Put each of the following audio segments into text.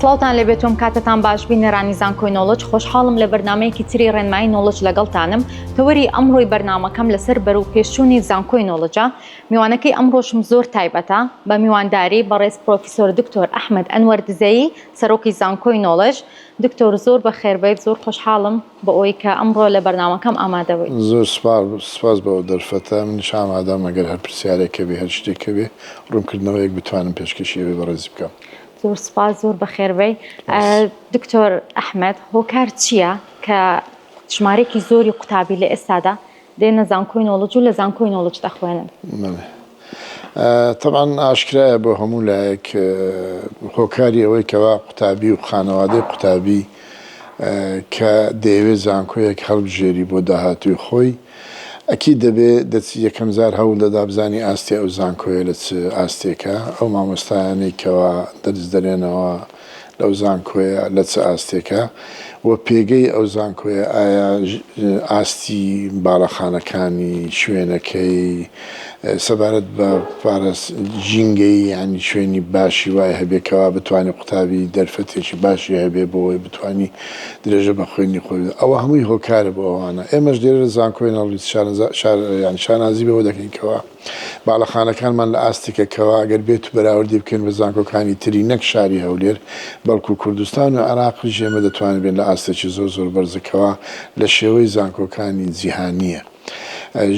سڵاوتان لێبێت و ئەم کاتەتان باش بینەرانی زانکۆی نۆڵج خۆشحاڵم لە بەرنمەیەکی تری ڕێنمایی نۆڵج لەگەڵتانم تەوەری ئەمڕۆی بەرنمەکەم لەسەر بەرەو پێشچوونی زانکۆی نۆڵجە میوانەکەی ئەمڕۆشم زۆر تایبەتە بە میوانداری بەڕێز پرۆفیسۆر دکتۆر ئەحمەد ئەنوەر دزەیی سەرۆکی زانکۆی نۆڵج دکتۆر زۆر بەخێربێیت زۆر خۆشحاڵم بۆ ئەوەی کە ئەمڕۆ لە بەرنامەکەم ئامادە بوویت. زۆر سوپاس بۆ ئەو دەرفەتە، منیش ئامادەم ئەگەر هەر پرسیارێک هەبێ هەر شتێک هەبێ ڕوونکردنەوەیەک بتوانم پێشکەشی ئێوەی بەڕێزی بکەم. زۆر سوپاس زۆر بەخێربێی. دکتۆر ئەحمەد هۆکار چییە کە ژمارەیەکی زۆری قوتابی لە ئێستادا دێنە زانکۆی نۆڵج و لە زانکۆی نۆڵج دەخوێنن؟ بەڵێ تەبعەن ئاشکرایە بۆ هەموو لایەک هۆکاری ئەوەی کەوا قوتابی و خانەوادەی قوتابی کە دەیەوێت زانکۆیەک هەڵبژێری بۆ داهاتووی خۆی ئەکید دەبێ دەچی یەکەم جار هەوڵ دەدا بزانی ئاستی ئەو زانکۆیە لە چ ئاستێکە ئەو مامۆستایانەی کەوا دەرس دەرێنەوە لەو زانکۆیە لە چ ئاستێکە و پێگەی ئەو زانکۆیە ئایا ئاستی باڵەخانەکانی، شوێنەکەی، سەبارەت بە پارەس ژینگەی یانی شوێنی باشی وای هەبێ کەوا بتوانێ قوتابی دەرفەتێکی باشی هەبێ بۆ ئەوەی بتوانی درێژە بە خوێندنی خۆی بدات ئەوە هەمووی هۆکارە بۆ ئەوانە ئێمەش لێرە لە زانکۆی نەڵیت شارەزا شار یانی شانازی بەوە دەکەین کەوا باڵەخانەکانمان لە ئاستێکە کەوا گەر بێتو بەراوردی بکەین بە زانکۆکانی تری نەک شاری هەولێر بەڵکو کوردستان و عێراقیش ئێمە دەتوانین بێن لە ئاستێکی زۆر زۆر بەرزە کەوا لە شێوەی زانکۆکانی جیهانیە.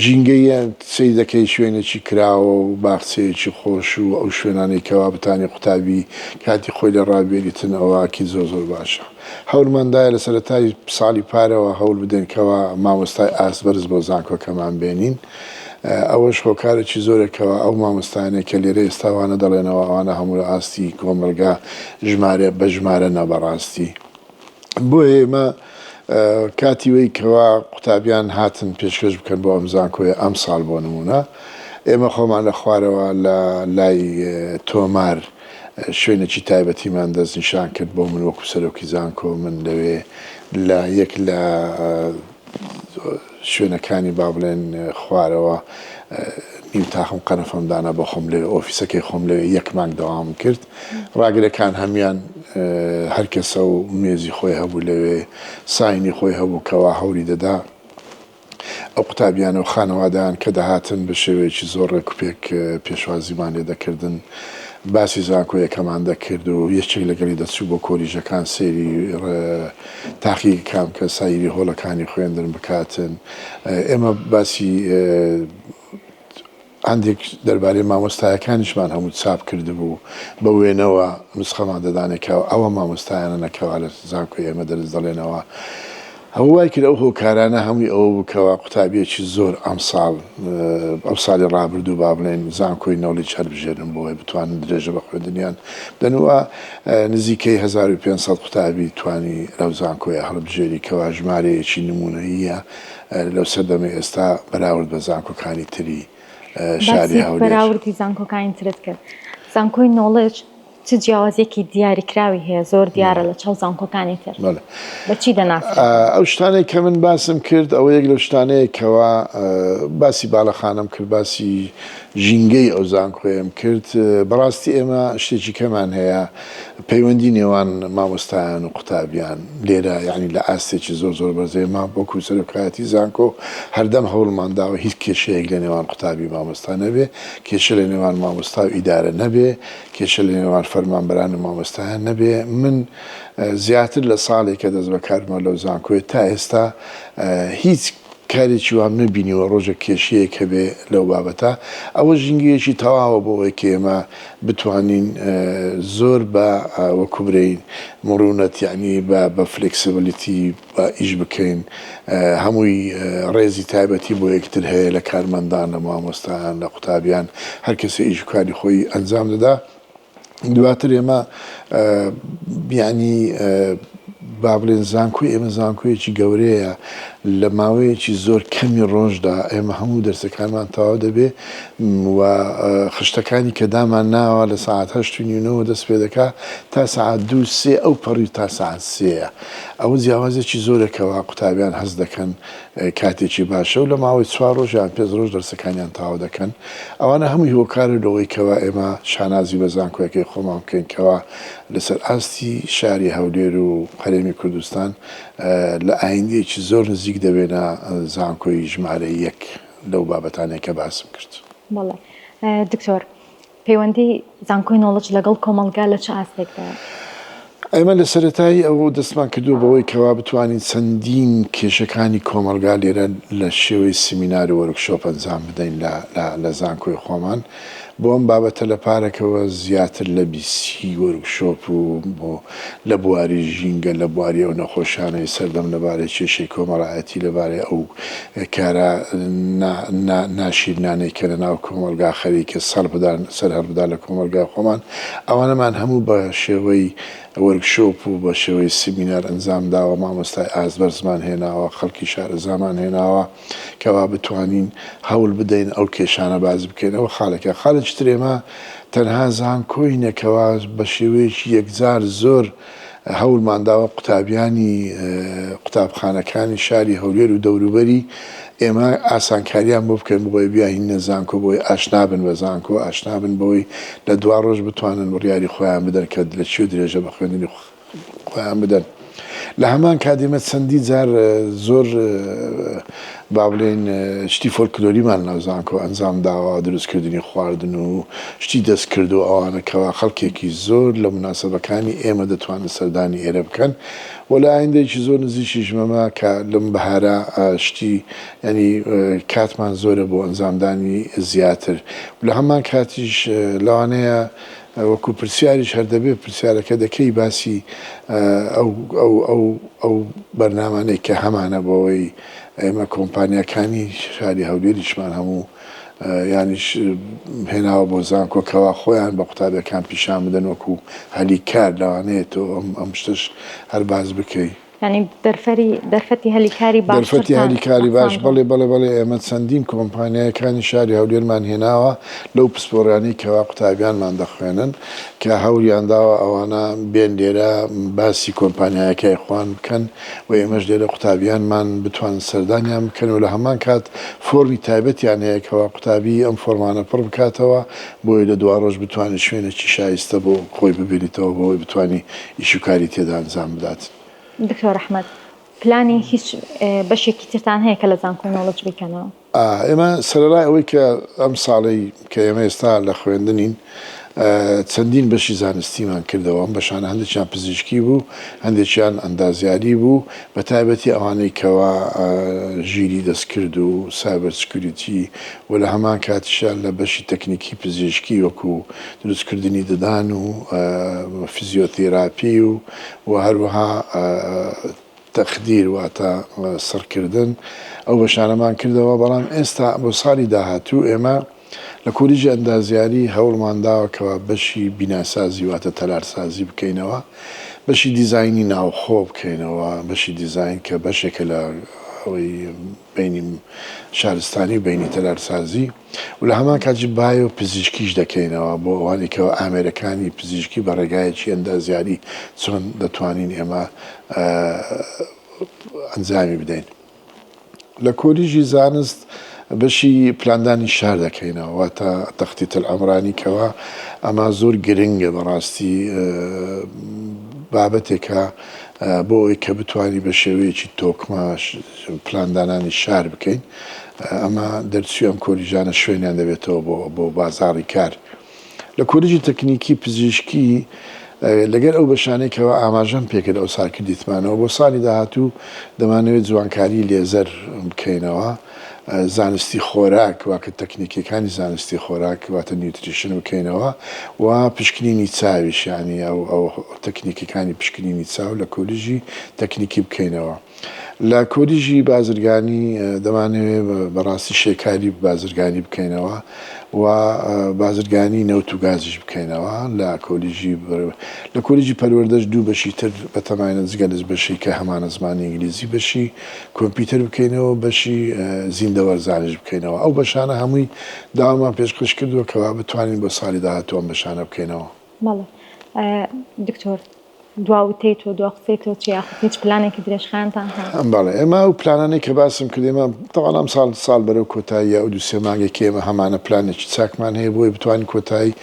ژینگەیە سەیر دەکەی شوێنێکی کراوە و باخچەیەکی خۆش و ئەو شوێنانەی کەوا بتانی قوتابی کاتی خۆی لێ ڕابێریتن ئەوە ئەکید زۆر زۆر باشە. هەولمان دایە لە سەرەتای ساڵی پارەوە هەول بدەین کەوا مامۆستای ئاست بەرز بۆ زانکۆکەمان بێنین. ئەوەش هۆکارێکی زۆرە کەوا ئەو مامۆستایانەی کە لێرە ئێستا وانە دەڵێنەوە ئەوانە هەموو لە ئاستی کۆمەڵگا ژمارە بە ژمارە نا بەڕاستی. بۆیە ئێمە کاتی وەی کەوا قوتابیان هاتن پێشکەش بکەن بۆ ئەم زانکۆیە ئەمساڵ بۆ نمونە ئێمە خۆمان لە خوارەوە لە لای تۆمار شوێنێکی تایبەتیمان دەستنیشان کرد بۆ من وەکو سەرۆکی زانکۆ من لەوێ لە یەک لە شوێنەکانی با بڵێن خوارەوە نیو تاقم قەنەفەم دانا بۆ خۆم لەوێ ئۆفیسەکەی خۆم لەوێ یەک مانگ دەوامم کرد ڕاگرەکان هەموان هەر کەسە و مێزی خۆی هەبوو لەوێ ساینی خۆی هەبوو کەوا هەولی دەدا ئەو قوتابیانە و خانەوادەیان کە دەهاتن بە شێوەیەکی زۆر ڕێکوپێک پێشوازیمان لێ دەکردن باسی زانکۆیەکەمان دەکرد و یەکێک لەگەڵی دەچوو بۆ کۆلیژەکان سەیری تاقیگەکان بکە سەیری هۆڵەکانی خوێندن بکاتن ئێمە باسی هەندێک دەربارەی مامۆستایەکانیشمان هەموو چاپ کردبوو بە وێنەوە نوسخەمان دەدانێ کە ئەوە مامۆستایانە نەکەوا لە زانکۆی ئێمە دەرس دەڵێنەوە ئەوە وای کرد ئەو هۆکارانە هەمووی ئەوە بوو کەوا قوتابیەکی زۆر ئەمساڵ ئەو ساڵی ڕابردوو با بڵێن زانکۆی نۆڵیج هەلبژێرن بۆ ئەوەی بتوانن درێژە بە خوێندنیان بدەن و نزیکەی 1500 قوتابی توانی لەو زانکۆیە هەڵبژێری کەوا ژمارەیەکی نمونەییە لەو سەردەمەی ئێستا بەراورد بە زانکۆکانی تری شاری باسی هەولێر. بەراوردی زانکۆکانی ترت کرد زانکۆی نۆڵج چ جیاوازیەکی دیاریکراوی هەیە زۆر دیارە لە چاو زانکۆکانی تر بە چی دەناسرێت؟ ئەو شتانەی کە من باسم کرد ئەوە یەک لەو شتانەیە کەوا باسی باڵەخانەم کرد باسی ژینگەی ئەو زانکۆیەم کرد بەڕاستی ئێمە شتێکی کەمان هەیە پەیوەندی نێوان مامۆستایان و قوتابیان لێرە یانی لە ئاستێکی زۆر زۆر بەرزە ئێمە وەکو سەرۆکایەتی زانکۆ هەردەم هەوڵمان داوە هیچ کێشەیەک لە نێوان قوتابی و مامۆستا نەبێ کێشە لە نێوان مامۆستا و ئیدارە نەبێ کێشە لە نێوان فەرمانبەران و مامۆستایان نەبێ من زیاتر لە ساڵێکە دەست بەکارمە لەو زانکۆیە تا ئێستا هیچ کارێکی وام نەبینیوە ڕۆژێک کێشەیەک هەبێ لەو بابەتە ئەوە ژینگەیەکی تەواوە بۆ ئەوەی کە ئێمە بتوانین زۆر بە وەکو برێین مڕونەت یەعنی بە بە flexibility بە ئیش بکەین هەمووی ڕێزی تایبەتی بۆ یەکتر هەیە لە کارمەندان لە مامۆستایان لە قوتابیان هەر کەسێ ئیش و کاری خۆی ئەنجام دەدا دواتر ئێمە یانی با بڵێن زانکۆی ئێمە زانکۆیەکی گەورەیە. لە ماوەیەکی زۆر کەمی ڕۆژدا ئێمە هەموو دەرسەکانمان تەواو دەبێ و خشتەکانی کە دامان ناوە لە سەعات هەشت و نیو نۆوە دەست پێ دەکا تا سەعات دوو سێ ئەو پەڕی تا سەعات سێیە ئەوە جیاوازێکی زۆرە کەوا قوتابیان هەست دەکەن کاتێکی باشە و لە ماوەی چوار ڕۆژ یان پێنج ڕۆژ دەرسەکانیان تەواو دەکەن ئەوانە هەمووی هۆکارە لەوەی کەوا ئێمە شانازی بە زانکۆیەکەی خۆمان بکەین کەوا لەسەر ئاستی شاری هەولێر و هەرێمی کوردستان لە ئایندەیەکی زۆر نزیک دەبێنە زانکۆی ژمارە یەک لەو بابەتانەی کە باسم کرد. بەڵێ دکتۆر، پەیوەندی زانکۆی نۆڵج لەگەڵ کۆمەڵگا لە چ ئاستێکدایە؟ ئێمە لە سەرەتای ئەوە دەستمان کردووە بەوەی کەوا بتوانین چەندین کێشەکانی کۆمەڵگا لێرە لە شێوەی سیمینار و workshop ئەنجام بدەین لە زانکۆی خۆمان. بۆ ئەم بابەتە لە پارەکەوە زیاتر لە 20 workshop و بۆ لە بواری ژینگە، لە بواری ئەو نەخۆشیانەی سەردەم، لە بارەی کێشەی کۆمەڵایەتی، لە بارەی ئەو کارە نا نا ناشیرنانەی کە لە ناو کۆمەڵگا خەریکە سەربدان سەرهەڵبدا لە کۆمەڵگای خۆمان، ئەوانەمان هەموو بە شێوەی workshop و بە شێوەی سیمینار ئەنجام داوە، مامۆستای ئاست بەرزمان هێناوە، خەڵکی شارەزامان هێناوە. کەوا بتوانین هەوڵ بدەین ئەو کێشانە باس بکەین ئەوە خاڵێکە خاڵێکی تر ئێمە تەنها زانکۆینە کەوا بە شێوەیەکی یەکجار زۆر هەوڵمان داوە قوتابیانی قوتابخانەکانی شاری هەولێر و دەوروبەری ئێمە ئاسانکاریان بۆ بکەین بۆی بیاهینە زانکۆ بۆی ئاشنابن بە زانکۆ ئاشنابن بەوەی لە دوا ڕۆژ بتوانن بڕیاری خۆیان بدەن کە لە کوێ درێژە بە خوێندنی خۆیان بدەن. لە هەمان کات ئێمە چەندی جار زۆر با بڵێین شتی فۆلکلۆریمان لە زانکۆ ئەنجام داوە، دروستکردنی خواردن و شتی دەستکرد و ئەوانە کەوا خەڵکێکی زۆر لە موناسەبەکانی ئێمە دەتوانن سەردانی ئێرە بکەن و لە ئایندەیەکی زۆر نزیکیش مەمە کە لەم بەهارە شتی یانی کاتمان زۆرە بۆ ئەنجامدانی زیاتر و لە هەمان کاتیش لەوانەیە وەکو پرسیاریش هەر دەبێ پرسیارەکە دەکەی باسی ئەو ئەو ئەو ئەو بەرنامانەی کە هەمانە بۆ ئەوەی ئێمە کۆمپانیاکانی شاری هەولێریشمان هەموو یانیش هێناوە بۆ زانکۆ کەوا خۆیان بە قوتابیەکان پیشان بدەن وەکو هەلی کار لەوانەیە تۆ ئەم ئەم شتەش هەر باس بکەی. یانی دەرفەری دەرفەتی هەلی کاری باشترتان دەرفەتی هەلی کاری باش ڕەخساندووە. بەڵێ بەڵێ بەڵێ ئێمە چەندین کۆمپانیایەکانی شاری هەولێرمان هێناوە لەو پسپۆڕیانەی کەوا قوتابیانمان دەخوێنن کە هەوڵیان داوە ئەوانە بێن لێرە باسی کۆمپانیایەکای خۆیان بکەن و ئێمەش لێرە قوتابیانمان بتوانن سەردانیان بکەن و لە هەمان کات فۆرمی تایبەتیان هەیە کەوا قوتابی ئەم فۆرمانە پڕ بکاتەوە بۆی لە دواڕۆژ بتوانێت شوێنێکی شایستە بۆ خۆی ببینیتەوە بۆی بتوانی ئیش و کاری تێدا ئەنجام بدات. دکتۆر ئەحمەد، پلانی هیچ بەشێکی ترتان هەیە کە لە زانکۆی نۆڵج بیکەنەوە؟ ئێمە سەرەڕای ئەوەی کە ئەم ساڵەی کە ئێمە ئێستا لە خوێندنین چەندین بەشی زانستیمان کردەوە، ئەم بەشانە هەندێکیان پزیشکی بوو، هەندێکیان ئەندازیاری بوو، بە تایبەتی ئەوانەی کەوا ژیری دەستکرد و cyber security و لە هەمان کاتیشا لە بەشی تەکنیکی پزیشکی وەکو دروستکردنی ددان و فیزیۆتێراپی و و هەروەها تەخدیر واتە سڕکردن ئەو بەشانەمان کردەوە، بەڵام ئێستا بۆ ساڵی داهاتوو ئێمە لە کۆلیژی ئەندازیاری هەوڵمان داوە کەوا بەشی بیناسازی واتە تەلارسازی بکەینەوە، بەشی دیزاینی ناوخۆ بکەینەوە، بەشی دیزاین کە بەشێکە لە ئەوەی بەینی شارستانی و بەینی تەلارسازی و لە هەمان کاتیش بایۆ پزیشکیش دەکەینەوە بۆ ئەوانەی کەوا ئامێرەکانی پزیشکی بە ڕێگایەکی ئەندازیاری چۆن دەتوانین ئێمە ئەنجامی بدەین. لە کۆلیژی زانست بەشی پلاندانی شار دەکەینەوە واتە تخطیط العمرانی کەوا ئەمە زۆر گرنگە بەڕاستی بابەتێکە بۆ ئەوەی کە بتوانی بە شێوەیەکی تۆکمە پلاندانانی شار بکەین ئەمە دەرچووی ئەم کۆلیژانە شوێنیان دەبێتەوە بۆ بۆ بازاڕی کار. لە کۆلیژی تەکنیکی پزیشکی لەگەر ئەو بەشانەی کەوا ئاماژەم پێکرد ئەوسا کردیتمانەوە بۆ ساڵی داهاتوو دەمانەوێت جوانکاری لێزەر بکەینەوە زانستی خۆراک واکە تەکنیکیەکانی زانستی خۆراک واتە nutrition بکەینەوە و پشکنینی چاویش یانی ئەو ئەو تەکنیکەکانی پشکنینی چاو لە کۆلیژی تەکنیکی بکەینەوە. لە کۆلیژی بازرگانی دەمانەوێ بەڕاستی شێکاری بازرگانی بکەینەوە و بازرگانی نەوت و گازیش بکەینەوە لە کۆلیژی لە کۆلیژی پەروەردەش دوو بەشی تر بەتەماینە جگە لەس بەشی کە هەمانە زمانی ئینگلیزی بەشی کۆمپیوتەر بکەینەوە بەشی زیندەوەرزانیش بکەینەوە ئەو بەشانە هەمووی داوامان پێشکەش کردووە کەوا بتوانین بۆ ساڵی داهاتوو ئەم بەشانە بکەینەوە. بەڵێ دکتۆر دوا وتەی تۆ دوا قسەی تۆ چیە یاخود هیچ پلانێکی درێژخایەنتان هەیە؟ بەڵێ ئێمە ئەو پلانانەی کە باسم کرد ئێمە تەبعەن ئەمساڵ ساڵ بەرەو کۆتاییە ئەو دوو سێ مانگێک کە ئێمە هەمانە پلانێکی چاکمان هەیە بۆی بتوانین کۆتایی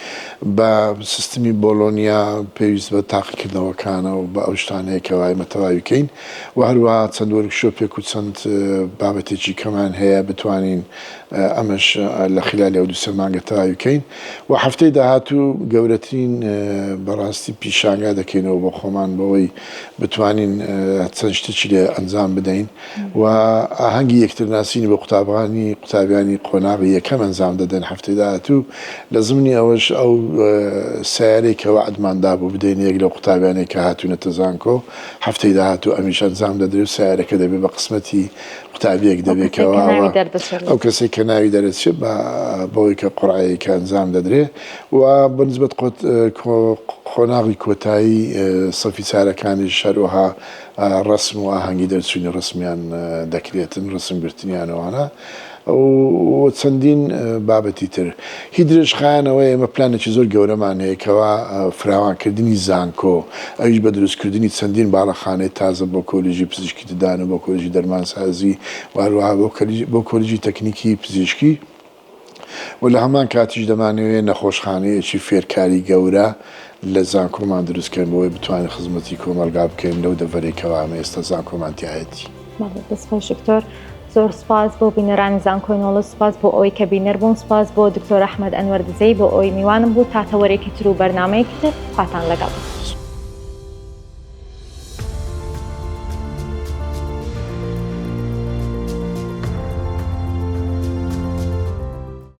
بە سیستمی بۆلۆنیا پێویست بە تاقیکردنەوەکانە و بە ئەو شتانەیە کەوا ئێمە تەواوی کەین و هەروەها چەند وۆرکشۆپێک و چەند بابەتێکی کەمان هەیە بتوانین ئەمەش لە خلالی ئەو دوو سێ مانگە تەواوی کەین و هەفتەی داهاتوو گەورەترین بەڕاستی پیشانگا دەکەینەوە بۆ خۆمان بەوەی بتوانین چەند شتێکی لێ ئەنجام بدەین و ئاهەنگی یەکترناسینی بۆ قوتابانی قوتابیانی قۆناغی یەکەم ئەنجام دەدەن هەفتەی داهاتوو لە زمنی ئەوەش ئەو سەیارەی کە وەعدمان دابوو بدەین یەک لەو قوتابیانەی کە هاتوونەتە زانکۆ هەفتەی داهاتوو ئەمیش ئەنجام دەدرێت و سەیارەکە دەبێت بە قسمەتی قوتابیەک دەبێت کەوا ئەو کەسەی کە ناوی دەرەچێت بە بەوەی کە قوڕعەیەک ئەنجام دەدرێ و بە نسبەت قۆناغی کۆتایی سەفی چارەکانیش هەروەها ڕەسم و ئاهەنگی دەرچوونی ڕەسمیان دەکرێتن ڕەسم گرتنیان ئەوانە و چەندین بابەتی تر. هی درێژخایەن ئەوەیە ئێمە پلانێکی زۆر گەورەمان هەیە کەوا فراوانکردنی زانکۆ ئەویش بە دروستکردنی چەندین باڵەخانەی تازە بۆ کۆلیژی پزیشکی ددان و بۆ کۆلیژی دەرمانسازی و هەروەها بۆ کۆلیژی تەکنیکی پزیشکی و لە هەمان کاتیش دەمانەوێت نەخۆشخانەیەکی فێرکاری گەورە لە زانکۆمان دروست کەین بۆ ئەوەی بتوانین خزمەتی کۆمەڵگا بکەین لەو دەڤەرەی کەوا ئەمە ئێستا زانکۆمان تیایەتی. بەڵێ دەست خۆش دکتۆر زۆر سپاس بۆ بینەرانی زانکۆی نۆڵج سپاس بۆ ئەوەی کە بینەر بوون سپاس بۆ دکتۆر ئەحمەد ئەنوەر دزەیی بۆ ئەوەی میوانم بوو تا تەوەرێکی تر و بەرنامەیەکی تر خواتان لەگەڵ.